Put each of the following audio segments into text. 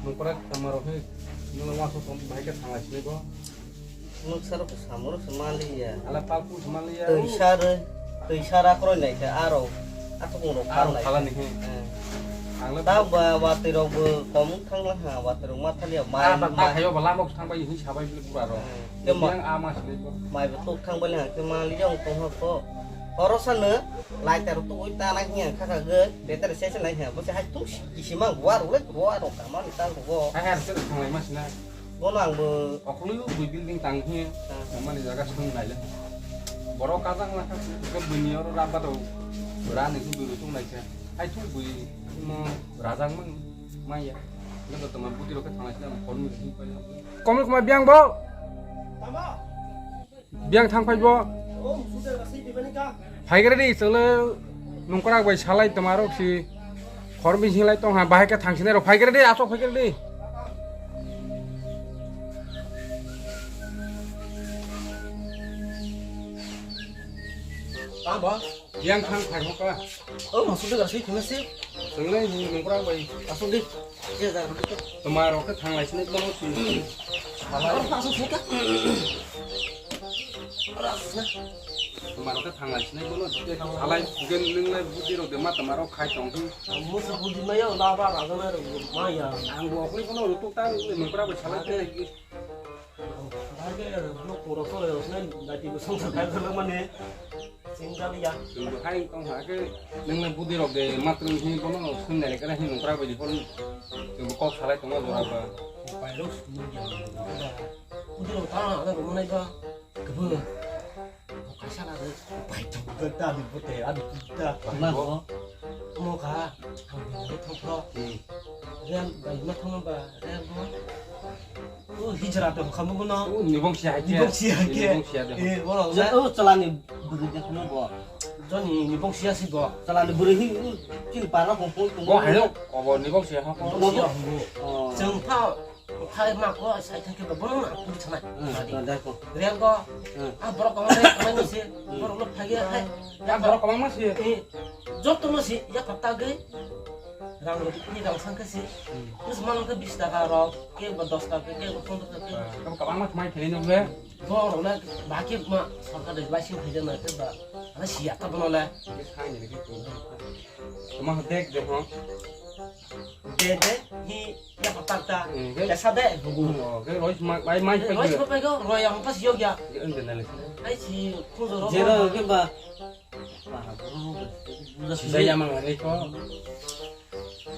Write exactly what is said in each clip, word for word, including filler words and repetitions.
Nokra kamaro he, nula waso tom bahai ke thanglai sinai bo. Noksa rok samoro se maliya. Ala palpu se maliya. Twi sar, twi sar akroi nai khe aro. Athukung rok Aro phalnai. Phalani he. Eh. Ang le ta ba watwi rok bo kom thangla ha, watwi rok ma thaliya mai. Ah, ba ta mai. Khayo ba lamok thang bai hin sabai bile bura rok. Eh. Kema. Yang ama sinai bo. Mai bo tuk thang bai ha, kema li jong tong ha ko. Oro sano, lai tar tu ui ta lai hiya, kha kha ge, better se se lai hiya, bo se hai tu si, si mang, wa ro le, wa ro ka ma ni ta ro. Hai, hai, se thang lai ma sina. Bo no ang bo. Okului u bui building tang hiya, ah, mani jaga sung lai le. Borok kajang la kha, ke bini oro raba do, ra ni tu bui tung lai kha. Hai tu bui mo rajang mang, maya. Nang to ma buti ro ke thang lai sina, kon mi hi pa ya. Komil Kumar biang bo. Tama. Biang thang phai bo. Phai gre di, chwngno nungkrak bai salai toma rok si. Khor bising lai tong ha, bahai khe thang sinai rok phai gre di, asok phai gre di. Tamo? Biang thang phai hokha. O, masuk de gasi, kena si. Chwngno nungkrak bai. Asok di. Toma rok khe thang lai sinai bono si. Aro paso seka. Aro asna. Toma rok khe thang lai sinai bono si. Salai gen nung lai buti rok de ma toma rok khai tong hi. Musa buti ma yo la ba ra ga na ro ma ya. Ang bo khoi bono ro tuk ta nung kra bo salai khe. Bahai khe nok pura sore osnai dati bo songsa khai khala mane. Sing jali ya. Nung bo hai tong ha khe nung le budi rok de matwng hi bono sung nai khe hin nung kra bai di hon. Nung bo kok salai tong ma jora ba. Pai rok sung ya. Budi rok ta na ko nai ba. Kebo. Kaisa na de. Pai tong da da ni bote ani da. Na bo. Mo kha. Ang bo thong thong. Hmm. Rel bai ma thong ba. Rel bo. O hijra tong khamu no. O nibong sia hai. Nibong sia hai. Nibong sia de. Eh, bono. Je o chalani bwrwi de khunu bo. Joni nibong sia si bo. Chalani bwrwi hi, o chini para hong hong tong. Bo hayo, obo nibong sia ha ko. Nibong sia hong bo. Oh. Chwng pha, pha ma ko sai thang ke bo bono na puri thanai. Hmm, da ko. Rel go. Hmm. A borok ko ma re, ma no si. Borok lo phagi hai. Ya borok ko ma si. Eh, jot no si, ya phatta ge. Rang rok ni rang sang khe si. Hmm. Terus malang khe bis taka rok, ke ba dos taka, ke ba pondro taka. Ah, kamu kabang mas mai theli nung le. Bo rok le ba ke ma sorkar de bai sing thai jana ke ba. Ana si ya ta bono le. Ke sai ni ke tu. Tuma dek de ho. De de hi ya pa tak ta. Hmm, ke. Pesa de bugu. Oh, ke roi mai mai pai. Roi ke. Roi pa go, roi yang pas yok ya. Ke ende na le. Ai si khunjo rok. Jero ke ba. Sijaya mang ani ko.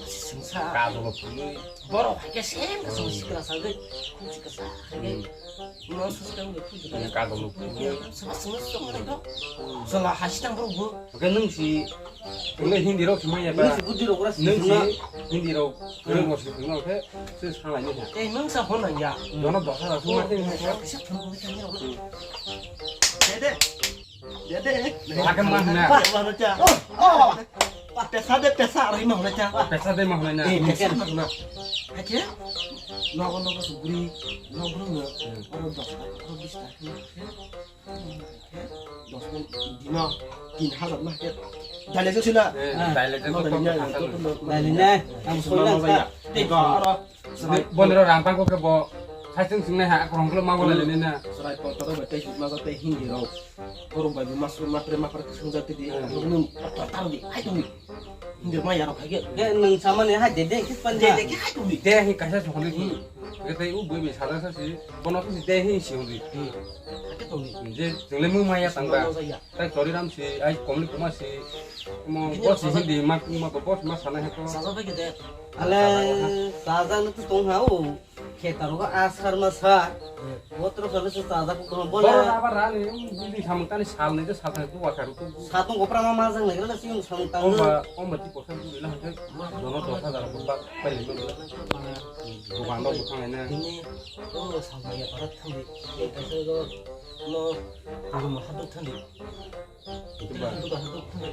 Sungsa. Ka dolo phunui. Borok hai khe sem ka sung sikla sa gwi. Khung sikla sa hai gwi. Hmm. Mo sus kang gwi khung sikla. Ka dolo phunui. Sama sung sung mane ko. Sala hasi tang borok bo. Oke nung si. Nung le Hindi rok si maya ba. Nung si Hindi rok ora si. Nung si Hindi rok. Nung si Hindi rok. Se sa lai ni. Ei nung sa hon nang ya. Jono dosa la sung ma te. Kisa phun ko kisa ni rok. Dede. Dede. Lakan mah na. Mah na cha. Oh, oh. Pesa de pesa ri mah na cha. Pesa de mah na. Eh, pesa mah na. Ache. Nogo nogo sugri. Nogo nogo. Oro dos taka, oro bis taka. Dos taka dino tin hajar mah ke. Dale jo sila. Dale jo. Dale ne. Ang soi lang sa. Tega oro. Bonero rang tang ko ke bo. Saisung sung nai ha, akorong kolo ma bo lai le na. Serai kotor ba tei ma ba tei Hindi rok. Borok bai bo mas ma pre ma pre sung jati di. Hmm. Nung tar tar di, hai tong di. Hindi ma yarok hai ge. Ge nung sama ni hai de de kis pan de. De de hai tong di. De hi kaisa sokoli. Hmm. Ge tei u bui bi sada sa si. Bono si de hi si holi. Hmm. Hai tong di. Je jeng le mu ma ya tang ba. Sung ma ya. Tai Choriram si, ai Komli Kuma si, mo boss si Hindi, ma, ma boss ma sana he ko. Saja bai kede. Ale, saja no tu tong ha o. Khetaro ko asar ma sa. Botro kalo se saja ko bola. Bora aba rani, building samung tani sal ni de sal tani tu wakar tu. Satong ko prama ma jang nagre na si samung tang. Omba, omba ti posa tu la he. Dono dos hajar ko ba pai le. Dukan do butang na. Ini, oh, sama ya parat thang di. Kaisa do, no, rumah hadu thang di.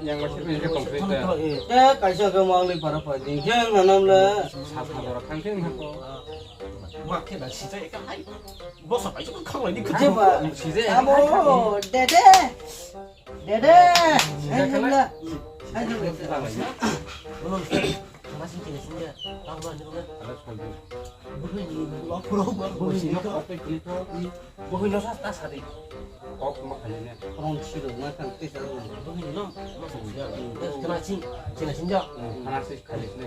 Yang masih punya komplek ya. Eh, kaisa ke mau li para pa ding. Yang nanam le. Sasa dora thang thang ko. Ma khe na sijai ka hai. Bosa pai ko khang lai ni. Jeba. Sijai. Amo, dede. Dede. Hai jumla. Hai jumla. Thana sing kene sing ya. Tang ba ni ba. Ala soldi. Buhini lo puro ba buhini lo. Buhini lo sa ta sari. Kok ma khali ne. Rong siro na kan te sa. Buhini lo ma sing ya. Thana sing kene sing ya. Thana sing khali ne.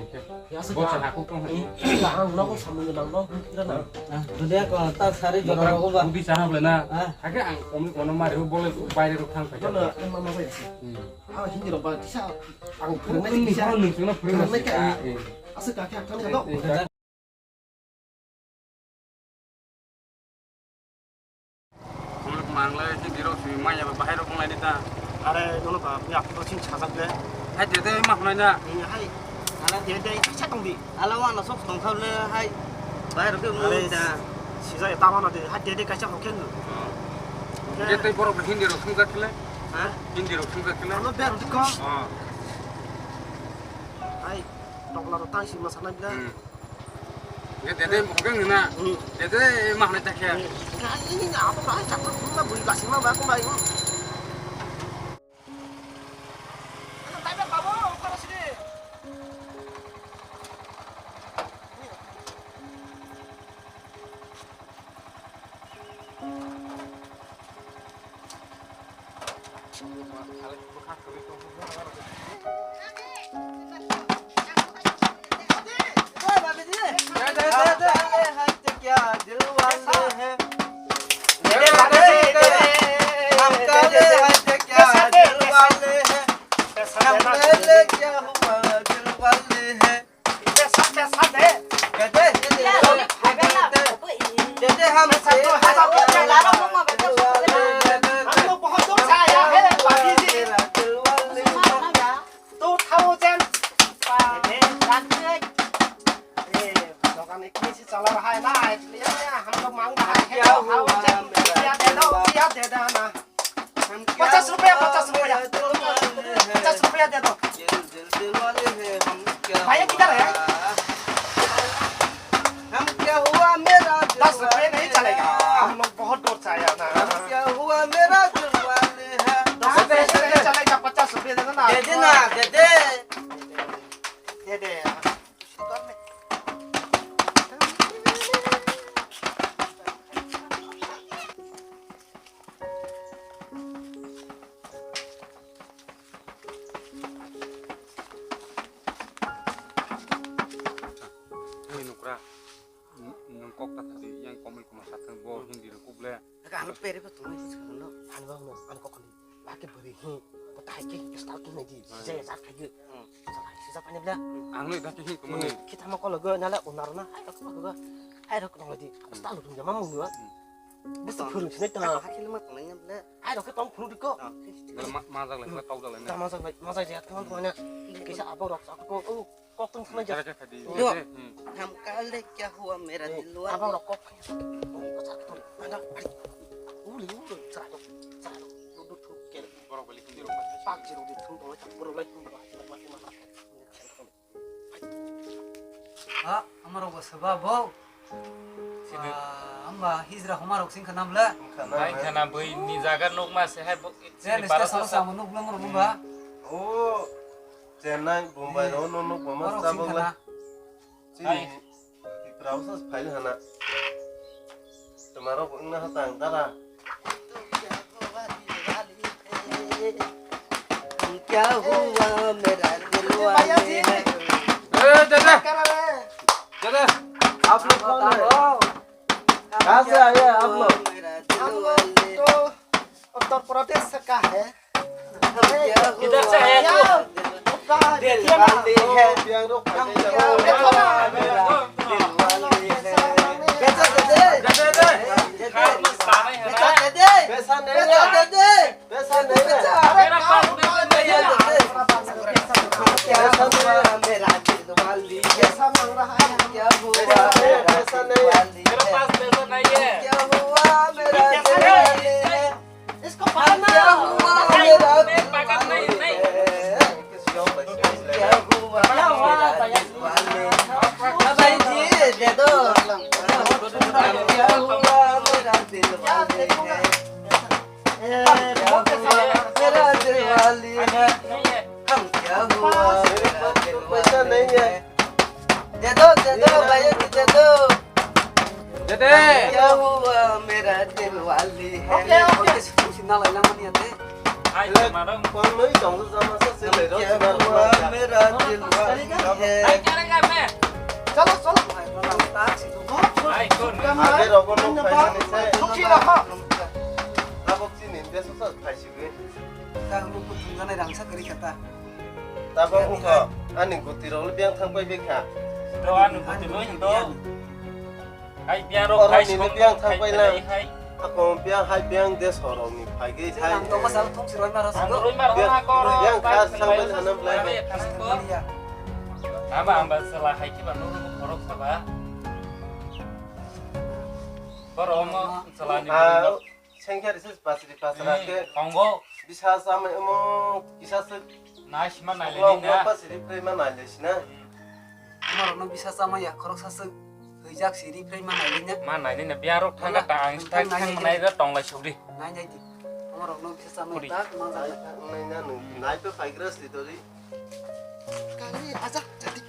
Ya sa. Bo sa ko ko. Ang lo ko samu na lo. Kira na. Dunia ko ta sari jora ko ba. Udi sa ha bole na. Hake ang komi kono mari bole baire ro thang kha. Ano ma ma ba ya. Ah, Hindi rok ba kisa ang phwrwng nai kisa. Phwrwng nai kisa. Phwrwng nai kisa. Aswk kha khe ang thani kha to. Manglai Hindi rok simi manya ba bahai rok manglai ta. Are nono ba bui aphuru sing sajak le. Hai de de ma hunai na. Hai. Ala de de kisa tong di. Ala wana sok tong thau le hai. Bahai rok ke mung ta. Sijak ya tama na de hai de de kisa hokhen. Ke tei borok Hindi rok sung jak le. Ha? Hindi rok sung jak le. Ano ber di ko. Ah. Hai, tokla rok tang sima sana bila. Hmm. Ye dede mokeng na. Hmm. Dede ma hne ta khe. Hmm. Ini na apa ba chakra pun na bui kasih ma ba ko ba. Two thousand. ए, दोकान एक से चला रहा है ना, इसलिए हम लोग मांग रहा है। क्या हुआ मेरा दिलवा? क्या दे दो, क्या दे दो ना। पचास रुपया, पचास रुपया। पचास रुपया दे दो। भैया किधर है? दस रुपये नहीं चलेगा, हम लोग बहुत दूर से आया ना। दस रुपये से नहीं चलेगा, पचास रुपये दे दो ना। दे दे ना, दे दे। दे दे। Oi nukra, nwng kok ta thadi, yang komui kuma sathang bo Hindi rok kuble. Aga ano pere ba tongwi sukhuno. Ano ba ano, ano kok ni. Laki beri hi, ko tai ke start ni di, je jak khai. Sijak pani bla. Ang noi dati hi kumuni. Kita ma kolo go nala unar na, hai rok go. Hai rok nang di. Start lu jama mung go. Bus phurung sinai ta. Hakil ma tanai bla. Hai rok tong phurung diko. Ma ma jak lai, ma tau jak lai. Ta ma jak lai, ma jak ya tong ko na. Kisa abo rok sa ko. Oh, kok tong thang jak. Kok jak khai di. Yo. Hamka le kya hua mera dilwa. Abo rok kok. Uli uli sa to. Sa to. Borok bali hindi rok. Pak jero di thung tong, borok lai thung tong. Ha, amaro bo seba bo. Sini. Wah, amba hijra homa rok sing khanam le. Hai khana bui ni jaga nok ma se hai bo. Je ni station sa mo nok lang ro ba. O, Chennai, Bombay ro no nok ma sa bo la. Sini. Tiprasa phai hana. Tomorrow ko ingna hatang dara. क्या हुआ मेरा दिल वाले है। ए, दादा। दादा, आप लोग कौन है? कहाँ से आए हैं आप लोग? मेरा दिल वाले। उत्तर प्रदेश से का है। इधर से है तू। दिल वाली है। हम क्या हुआ मेरा दिल वाली है। कैसे, कैसे? दे दे। पैसा दे दे। पैसा नहीं है। पैसा नहीं है। मेरा पास पैसा नहीं है। क्या हुआ मेरा दिल वाली है। क्या हुआ मेरा दिल वाली है। मेरे पास पैसा नहीं है। क्या हुआ मेरा दिल वाली है। इसको पकड़ना। नहीं, पकड़ नहीं, नहीं। क्या हुआ? क्या हुआ? भाई जी, दे दो। क्या हुआ मेरा दिल वाली है? मेरा दिल वाली है। हम क्या हुआ? मेरे पास तो पैसा नहीं है। दे दो, दे दो, भैया जी, दे दो। दे दे। क्या हुआ मेरा दिल वाली है? Okay, okay. ओके, सुन, सुन, ना लाइना मनी आते। Ai, madam. Phone noi tong jama sa se le ro. क्या हुआ मेरा दिल वाली है? Ai, kya langa main? चलो, चलो। Ai, kon. Age rogo no phaimani se. Thukchi rokho. Tabok chini deso sa phaisi gwi. Ta hwnwi kuthumjaknai rangsa kwrwi kha ta. Tabok wngkha, ani guti rok le biyang thang pai bikha. To ani guti rok to. Hai biyang rok. Oro hai ni le biyang thang pai lang. Hai. Ako biyang hai biyang de sorong ni phai gei hai. Ang to masal thong siroi maro. Ang roi maro na ko. Biyang khas thang pai thanam lai. Ama amba sala hai ki ba no khorok saba. Boro mo sala ni. Sengkhe risi pasri pasra khe tongo. Bisa samai omo kisa se. Nai sima nai le na. Pasri prei ma nai le sina. Omo rokno bisa samai ya khorok sa se. Hwijak siri prei ma nai le na. Ma nai le na biya rok thang ta ang thang thang nai da tong lai sugri. Nai nai di. Omo rokno bisa samai ta ma ja. Nai na nai to khai gras di to di. Kali aja jadi.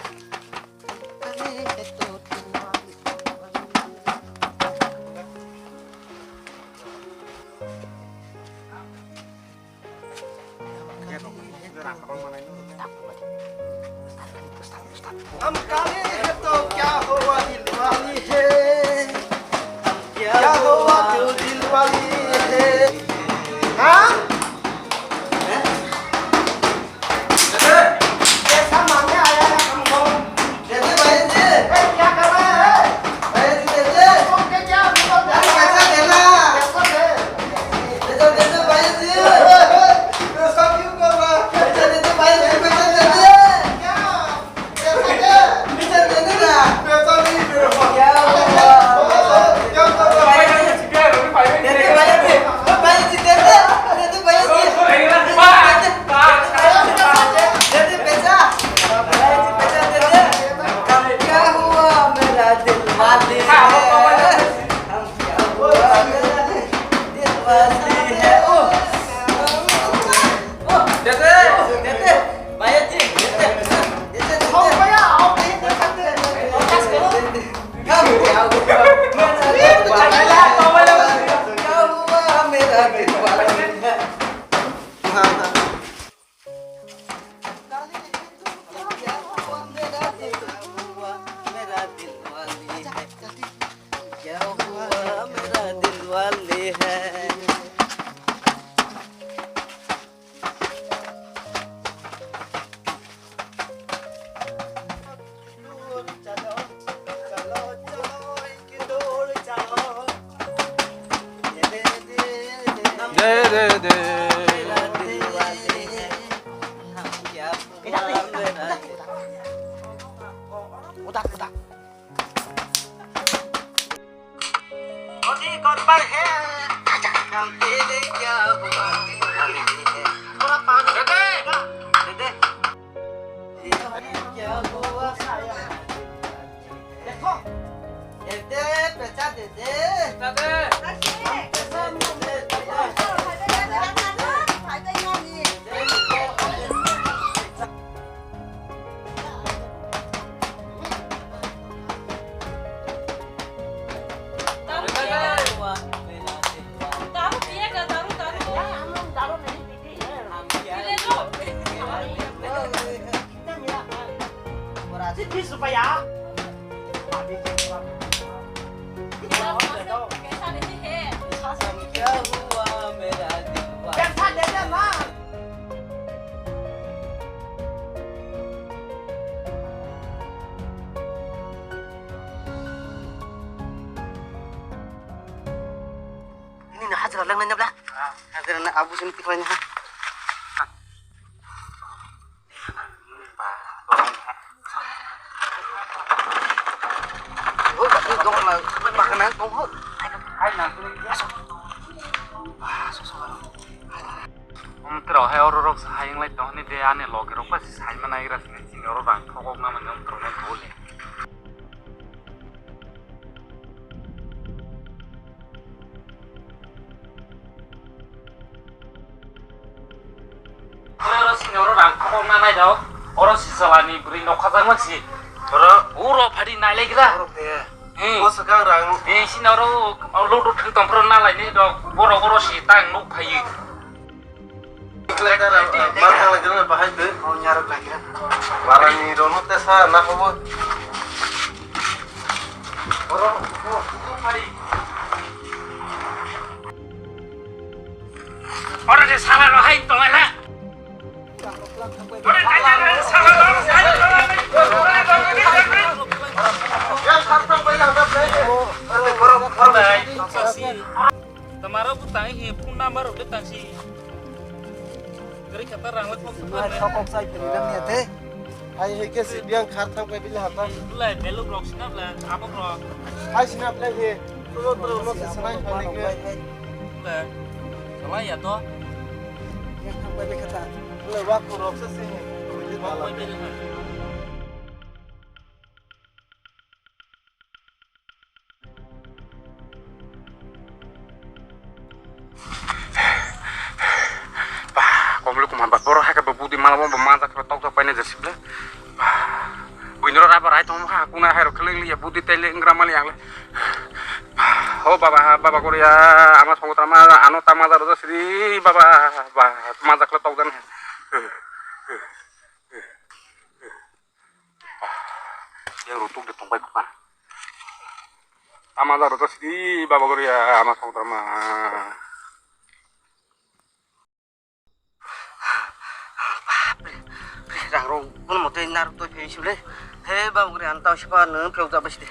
Kali itu. हम काले हैं तो क्या हुआ दिल वाली है, क्या हुआ तू दिल वाली है, हाँ? पैसा मांगने आया है हमको। दे दे भाई जी। ए, क्या कर रहा है? भाई जी, दे दे। तुमको क्या, तुमको क्या अरे, पैसा देना। पैसा दे। दे दे, दे दे भाई जी। पैसा क्यों कर रहा है? पैसा दे दे भाई जी, पैसा दे दे। क्या? क्या हुआ मेरा दिल वाले है। दे दे दे। उधर, उधर। खुशी कौन पर है? हम तेरे क्या हुआ? थोड़ा पानी दे दे। दे दे। क्या हुआ? देखो। दे दे, पैसा दे दे। पैसा दे। बीस रुपया। Ini na hajra lang nanya bla. Hajra na abu sini tikoi na. Omo twrok hai oro rok sa hai wng lai tong hwnwi de ani logi rok bai se sai ma nai gra sini chini oro rang thok ok na mani omo twrok no bole. Oro sini oro rang thok ok na nai rok oro si chala ni bwrwi nok khajak ma si oro. Uro phadi nai lai gra. Oro khe. Hmm. Bo swkang rang. Eh, sini oro, oro ludu thwi tong phro na lai ni dok. Boro, boro si tang nuk phayi. Ikla dara, ma thang lai gra bahai de. Oh, nyarok lai gra. Barani rono tesa na hobo. Oro, oh, nuk phayi. Oro de sala ro hai tong la. Tamara bu tang hi phone number rok de tang si. Gari khata rang lak phone number. Sokok sai phiri dan ya te. Hai hai ke si biang khar thang pai bili hata. Bula beluk rok sina bula abok rok. Hai sina bula he. Tolo tolo no se sanai phai ke. Bula. Salai ya to. Yang thang pai bili khata. Bula wak ko rok se se. Wak pai bili khata. Bah, komlu kuma ba, boro hai khe bo budi mala bo manjak khe tokjak paine je sible. Bah, buini ro raba rai tong kha, kuna hai ro khleng liya budi tele ingra mali ang le. Bah, o baba, baba goriya, ama songotra ma, ano ta manjak ro sri, baba, bah, manjak khe tokjan. Yang rutuk de tongbai khupa. Ama da roto sidi baba gori ya ama songtra ma. Rang rong pun mote nar to phe sule. He baba gori anta sipa nang phe uta basti.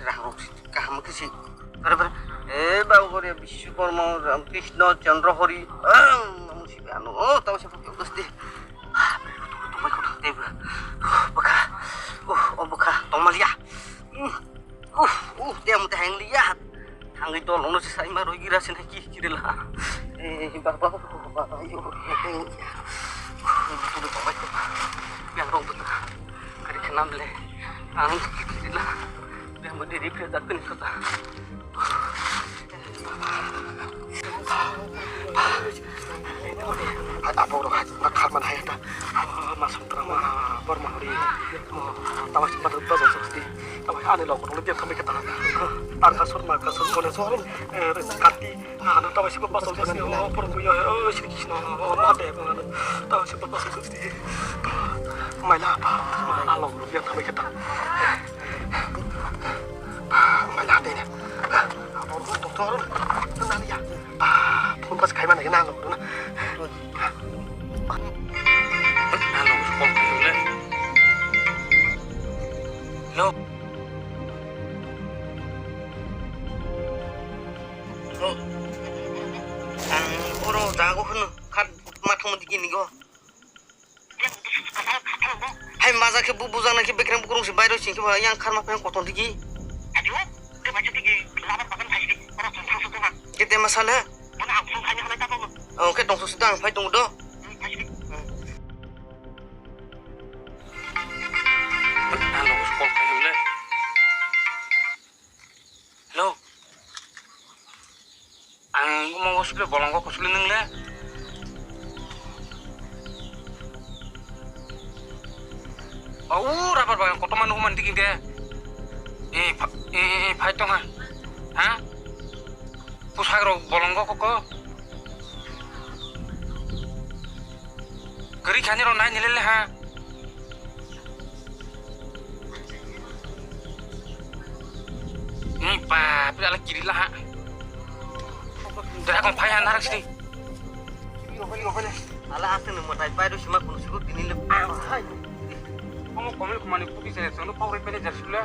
Rang rong kaham kisi. Bare bare. He baba gori Biswakarma Ram Krishna Chandra Hari. Ang namu sipa ano. Oh, tahu siapa phe uta basti. Bwkha. Oh, oh, bwkha. Tongmaliya. Uf, uf, dia muta hang liya. Hangwi dol ono se sai ma roi gira sen ki kirila. Eh, baba, baba, ayo. Yang rong buta. Kari kenam le. Ang kirila. Dia muta di phe dak ni kota. Hai, abo rok hai, ma kharman hai ta. Ma songtra ma, bor ma hori. Tawa sima da da sokti. Tawa ani lok rok le kami kata. Ar kasur ma kasur kone sor. Kati. Ano tawa sima basal kasi. Por kuya. Sini sini. Ma de. Tawa sima basal sokti. Maila pa. Alo rok kami kata. Maila de. Abo doktor nang ya. Phone pas khai mana nang na. Nang call khai le. Hello. Hello. Ang oro jago hunu khat ma thang digi nigo. Hai maja khe bu bujang nai khe bekreng bukrung se bairo sing khe ba yang kharma phai kotor digi. Kete masale. Oke tongso sita ang phai tongo do. Hello. Ang omo hospital bolongo kuchukle nung le. O, u rubber bagan kotorma nugo mani digi de. E, pha-, e, e, e, phai tong ha. Ha? Pusak rok bolongo koko. Gari khani rok nai nilele ha. Ni pa, pi ala kiri la ha. Dera kong phai ha narak sini. Ala asli ni motai pai do sima kunu siku tini le. Hai. Omo komil kumani puti se sono power manager sula.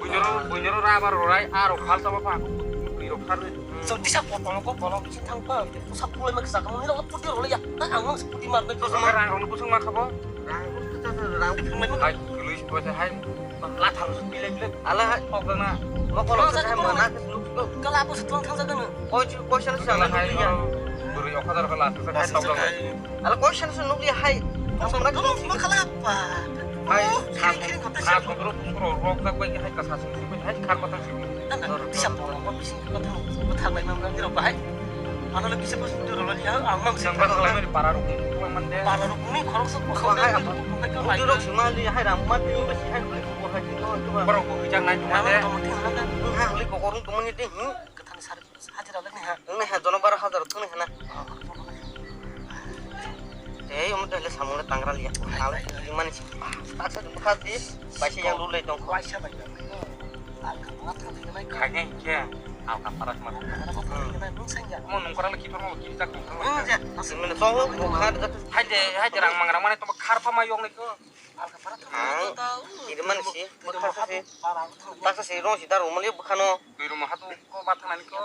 Buinoro, buinoro rubber rorai aro khalsa ba pa. Buirok sar. So tisa potong ko bolong kisi thang pa. Sa pulai mak sa kamu ni lo puti role ya. Ang nang puti mar. Rang rong pusung ma khabo. Rang pusung ma. Hai, luis poisa hai. Lathar pilek pilek. Ala hai. Pokna. Mokolo sa hai mana. Kala apa setuang thang sa kana. Koi koi sa sa. Ala hai. Buri okadar kala sa hai tokla. Ala koi sa sa nukli hai. Tokla. Kamu makala apa? Hai. Kiri kiri kota sa. Rok tak bai hai kasa sing sing hai khar kota sing. Bisa potong kok bisa kota. Kota bai mana kira bahai. Ano le kisa bos mutu rolo liya, ang mang sing Nang bakal kala. Meri para rukun tulang mande. Para rukun ni khorok sok bos Wah, hai mande, apa? Buku kai Mutu rok lai. Sima li hai ram mat ni besi hai kuli kubur hai kito itu. Borok bo hijak nai tuh Nang mande. Kamu tinggal kan? Nang li kokorung tuh mani deh. Ketani sari. Hati ralek nih ha. Ini ha jono bara hajar tuh nih na. Tei, omo tei le samung le tangra liya. Bai, bai, bai. Al di mani si. Taksa di bukha di. Bai si yang dulu le tong. Bai sa bai. Al ka pala thang thang nai. Khaini ke. Al ka pala ma. Al ka pala thang thang nai. Nung seng ya. Mo nung kora le kitor mo kiri jak tong. Hmm, ya. Asli mana tong bukha di. Hai de, hai de rang mang rang mane tong khar pha ma yong le ko. Al ka pala thang. Ang, di mani si. Bukha sa si. Taksa si rong si dar omo le bukha no. Tui rum ha tu ko ba thang nai ko.